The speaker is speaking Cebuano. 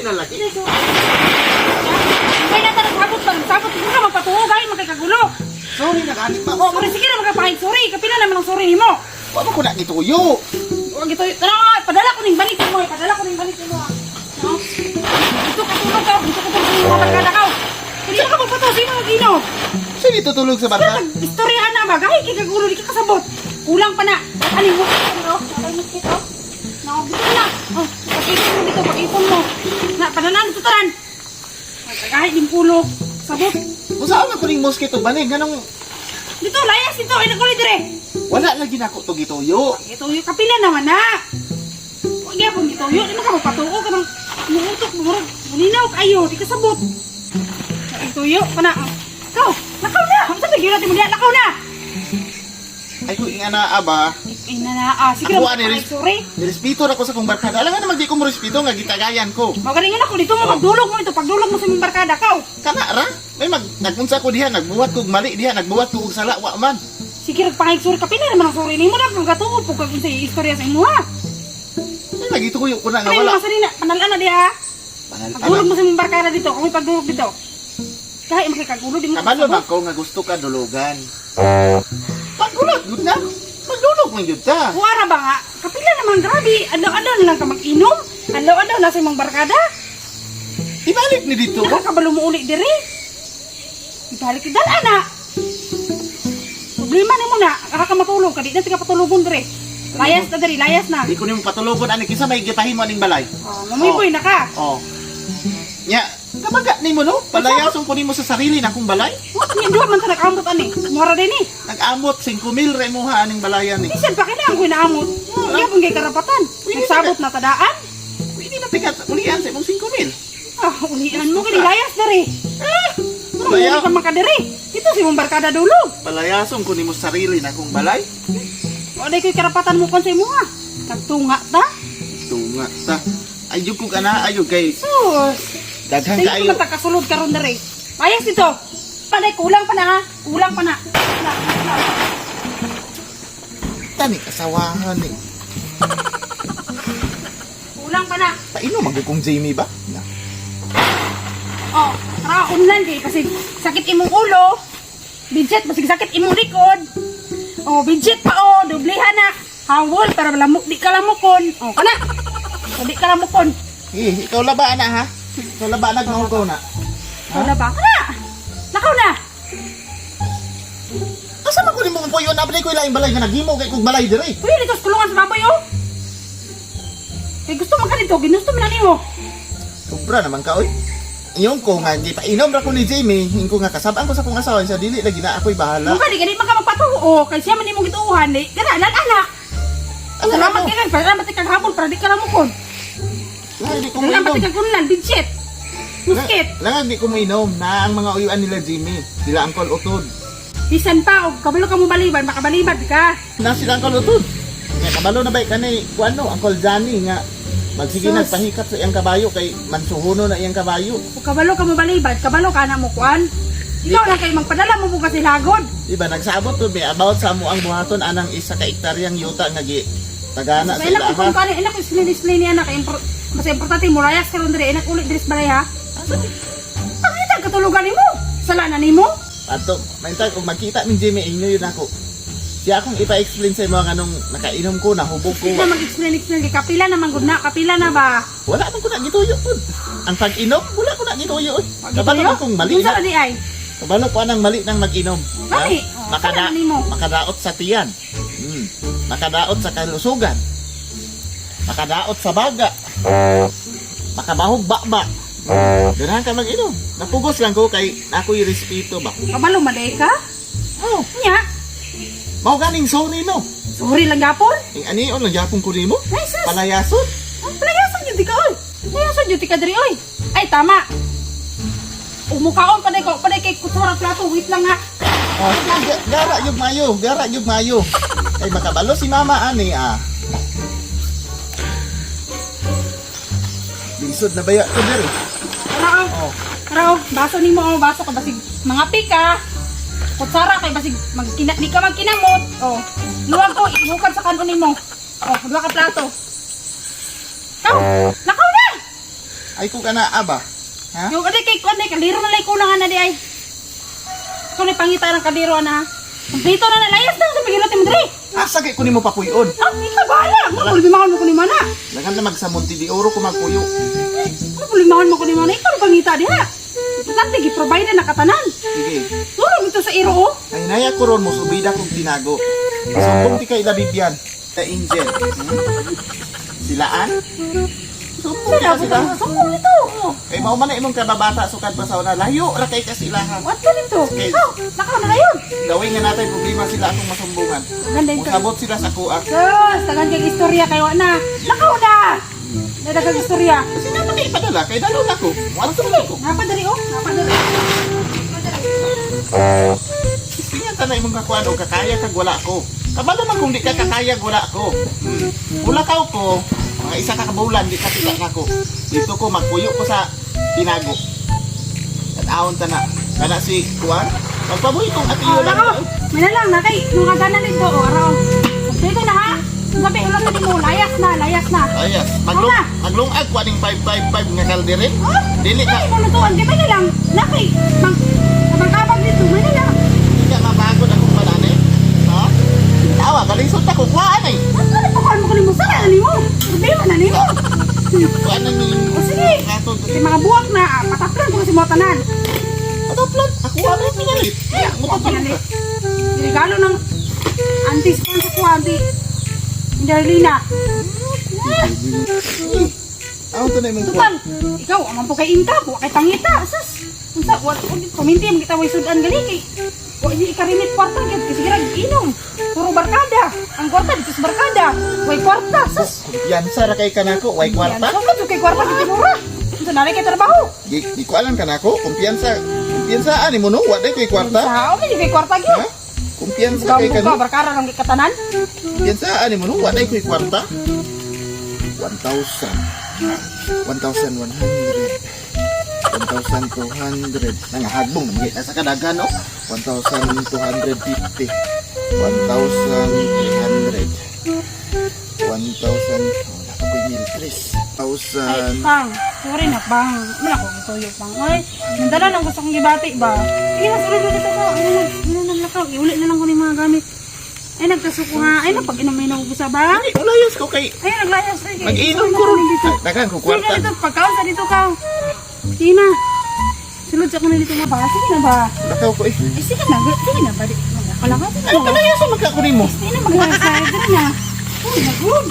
Sorry na lagi. Sorry. Kaya na tayo sabot pa, sabot ka magpatuo gay magkakagulo. Sorry na gani ma. Oh, sorry sige na magkapahid sorry. Kapila naman ang sorry nimo. Wa man ko na gituyo. Huwag ito. Tara, padala ko ning balik mo. Padala ko ning balik mo. No? Dito ka tulog ka. Dito ka tulog sa mga barkada ka. Hindi ka magpato. Sino mag-ino? Sino tutulog sa barka? Istoryahan na ba? Gay, kikagulo. Di ka kasabot. Kulang pa na. Ano yung no? Ano yung ito? No, dito na. Oh, pag-ipon mo dito. Pag-ipon mo. Na, padala dito taran. Magkagahit din pulo. Sabot. Unsa man ko ning mosquito banig nganong Dito, layas dito. Ay, nagkulit dire. wala lagi nako to gituyo. Ito yung kapila naman na. Huwag yapon ito yun. Di man ka magpatuo ka ng muutok mo. Murag, Muninaw kayo. Di ka sabot. Ito yun. Kana. Ikaw, lakaw na. Ang sabi, yun natin mo diya. Lakaw na. Ay ko ingana aba. Ay, na na. Ah, sige Ako, na. ani, Ay, sorry. Nirespeto ra ko sa kong barkada. Alam nga naman di ko mo respeto nga gitagayan ko. Magalingan ako dito mo. Pagdulog mo ito. Pagdulog mo sa imong barkada. Kaw. Kana ra? May mag nagunsa ko diha, nagbuhat kog mali diha, nagbuhat ko og sala wa man. Sige, nagpangig sorry. Kapila naman ang sorry nimo. Dapat magkatuo. Pugkag sa istorya sa imo ha. Ay nagituyo ko na nga Ay, wala. masali na. Panalaan na diha. Pagdulog mo sa imong barkada dito. Kung may pagdulog dito. Kahit makikagulo, di mo Kabalo kasabot. man ko nga gusto ka dulugan. Pagulot gud na. Magdulog man gyud ta. Kuwara ba nga? Kapila naman, grabe. Adlaw-adlaw na lang ka mag-inom. Adlaw-adlaw na sa imong barkada. Ibalik ni dito. Nakakabalo mo uli diri. Ibalik dala na. Problema nimo na. Aka ka matulog ka di na tika patulugon diri. Layas na diri, layas na. Di ko nimo patulogon ani kinsa may gipahimo aning balay. Oh, mamuyboy na ka. Oh. Nya, kabaga nimo no? Palayason ko nimo sa sarili na akong balay. Wa ni duha man ta nakaambot ani. Mura din ni. Nag-amot 5,000 ra imuha aning balayan ni. Bisan pa kailangan ko inaamot. Iya pong kay karapatan. Nagsabot na tadaan. Pwede na tikat ulian sa imong 5,000. Ah, ulian mo kini layas diri. Ah! Mura ka man ka diri. Dito si mong barkada dulog. Palayason ko nimo sa sarili na akong balay. Wa day ko'y karapatan mo kon sa imuha. Nagtunga ta. Tunga ta. Ayog ko kana ayog kay Sus. daghan Sige kaayo. ko magkakasulod karon dere. Ayos dito. Panay kulang pa na ha. Kulang pa na. Kulang, kulang. Tani kasawahan ni. Kulang pa na. Painom man gyud kong Jamie ba? Na. Oh, tara unlan kay kasi sakit imong ulo. Bidget basig sakit imong likod. Oh, bidget pa oh, doblehan na. Hawol para lamok di ka lamokon. Oh, kana. Oh, di ka lamokon. Eh, ikaw laba na ha. Ikaw laba na gmahugaw na. Wala ba? Kana. Lakaw na. Asa man ko nimo puyo na ko ilaing balay nga naghimo kay kog balay dire. Puyo dito sa kulungan sa baboy oh. Kay gusto man ka dito, ginusto man na nimo. Sobra naman ka oy. Iyon ko nga di painom ra ko ni Jamie, ingko nga kasab-an ko sa kong asawa sa dili lagi na ako'y bahala. Mukha di gani man ka magpatuo kay siya man imong gituohan di. Kana lan ana. Ala Salamat mo. kay kay salamat kay kaghabol para di ka lamukon. Lang di ko Salamat mainom. kay kunlan bidget. Muskit. Lang di ko mainom na ang mga uyuan nila Jimmy. Sila Uncle Utod. Bisan pa og kabalo ka mo baliban, makabaliban ka. Na sila Uncle Utod. Nga kabalo na ba kanay kuano Uncle Johnny nga magsige Sus. nagpahikat sa iyang kabayo kay mansuhono na iyang kabayo. Ug kabalo ka mo baliban, kabalo ka na mo kuan. Ikaw lang kay magpadala mo bukas silagod. Di ba nagsabot to may about sa amo ang buhaton anang isa ka hektaryang yuta nga gi tagana Sa sa ilak ko ilaha. kung ilak ko explain niya na kay basta importante mo layas karon diri inak ulit diri sa balay ha. Pangita katulugan nimo. Sala na nimo. Ato, maintag og magkita min Jimmy inyo yun ako. Siya akong ipa-explain sa imo nga nung nakainom ko, nahubog ko. Hindi na mag-explain explain kay kapila na man gud na, kapila na ba? Wala man ko na gituyo pud. Ang pag-inom, wala ko na gituyo. Oy. Kabalo man kong mali Unsa na. na di ay? Kabalo ko anang mali nang mag-inom. Ha? Mali. Oh, Makada sala na nimo. makadaot sa tiyan. Makadaot sa kalusugan. Makadaot sa baga. Makabahog baba. Ganahan ka mag-inom. Napugos lang ko kay ako'y respeto ba. Kabalo man day ka? Oh, Nya. mao ganing sorry no. Sorry lang gapon. Ing ani on lang gyapon ko nimo. Ay sus. Palayason. Ang palayasan yun di ka oy. Palayasan yun di ka diri oy. Ay tama. Umukaon panay ko, panay kay kutsara plato, wait lang ha. Oh, gara gyud mayo, gara gyud mayo. Kay makabalo si mama ani ah. Lisod na baya to diri. Tara oh. Oh. Tara oh, baso nimo oh, baso ka basig mga pika. Kutsara kay basig magkina di ka magkinamot. Oh. Luwag ko, ibukad sa kanon nimo. Oh, duha ka plato. Kaw, lakaw na. Ay ko kana aba. Ha? Yung adi kay kuan kaliro na lay kulang ana di ay. Ikaw na pangita ng kaliro ana. Kompleto na na layas na sa pagilot mo diri. Asa kay ko nimo papuyon? Ah, ikaw bahala. Mo problema mo ko ni mana. Lagan na magsamunti di oro ko magpuyo. Ano problema mo ko ni mana? Ikaw na pangita diha. Importante gi-provide na katanan. Sige. Turong ito sa iro oh. Ay naya ko ron mo subida kog tinago. Sumbong ti kay Labibyan. Ta Angel. Silaan? Sumbong Sila ka sila. sumbong nito. Oh. Kay mao man na imong kababata sukad pa sa una. Layo ra kay ka silahan. What ka nito? Okay. Oh, nakaw na kayo. Gawin nga natay problema sila akong masumbungan. Ganda ito. Musabot sila sa kuha. Sus, tagan kay istorya kay wa na. Nakaw na. Nadagang istorya. Kasi nga man ipadala kay dalo na ko. Muadto na ko. Napadali oh, napadali. Siya ka na imong kakuan o kakaya kag wala ko. Kabalo man kung di ka kakaya wala ko. Ulakaw ko, mga isa ka kabulan di ka kita nako. Dito ko magpuyo ko sa tinago. Tan-awon ta na. Kana si kuan. Magpabuhi kong atiyo Oh, lang. nako. May na lang na kay nung kagana nito oh, araw. Kompleto na ha. Gabi ulan na nimo, layas na, layas na. Ayas, maglung Wala. maglungag ko aning 555 nga kalderin. Oh, Dili ka ay mo lutuan kay may na lang. Na kay mang kabang dito may na lang. di ka mapagod akong banane. Ha? Tawa kalisod ta ko kuan ay. Ano na pakuan mo kanimo sa na nimo? Problema na nimo. Kuan na ni. O sige. Katod. Kay mga buwak na ah, pataplan ko kasi mo tanan. Atoplan, ako wala pinalit. Ay, Mo ako pinalit. Regalo ng auntie sponsor ko, auntie Darlina. Aw to na imong kuan. Total, ikaw, ang po kay income, wa kay pangita. Sus, unsa, wa, paminti, mo kita way sudan gali kay, wa di ikarimit kwarta, kay kasi gira, inom. Puro barkada. Ang kwarta dito sa barkada. Way kwarta, sus. Kumpiyansa ra kay kanako, way kwarta. Yan, so, kay kwarta dito mura. Unsa na kay trabaho. Di ko alam kanako, kumpiyansa. Kumpiyansa ani mo no, wa day koy kwarta. Sa, o kay kwarta gyud. Ha? Kumpiyansa kay Buka, kano. barkada lang kay katanan. Kumpiyansa ani mo no, wa day koy kwarta. 1,000. 1,100. 1,200. Nangahagbong naman nasa kadagan no. 1,250. 1,300. 1,000. Wala pa ko'y mil tres. Ay, 1,000. pang. Sorry na, pang. Wala ko tuyo, pang. Ay, nandala lang gusto kong gibati ba? Sige na, sulod na dito ko. Ano na, ano na lakaw. Iuli na lang ko ng mga gamit. Ay, nagkasuko nga. Ay, napag-inom-inom ko sa ba? Ay, ulayos ko kay Ay, naglayas. Ay, kay- Mag-inom sulod ko ron. na dito. Ay, daghan ko Sige na kwarta. dito, pagkaon sa dito ka. Sige na. Sulod sa ko na dito nga ba? Sige na ba? Lakaw ko eh. Ay, sige na. Sige na ba? Magkakala ka. Sige Ay, na. kalayo sa magkakunin mo. Sige na, maglayas tayo. Sige na. Uy, nagod.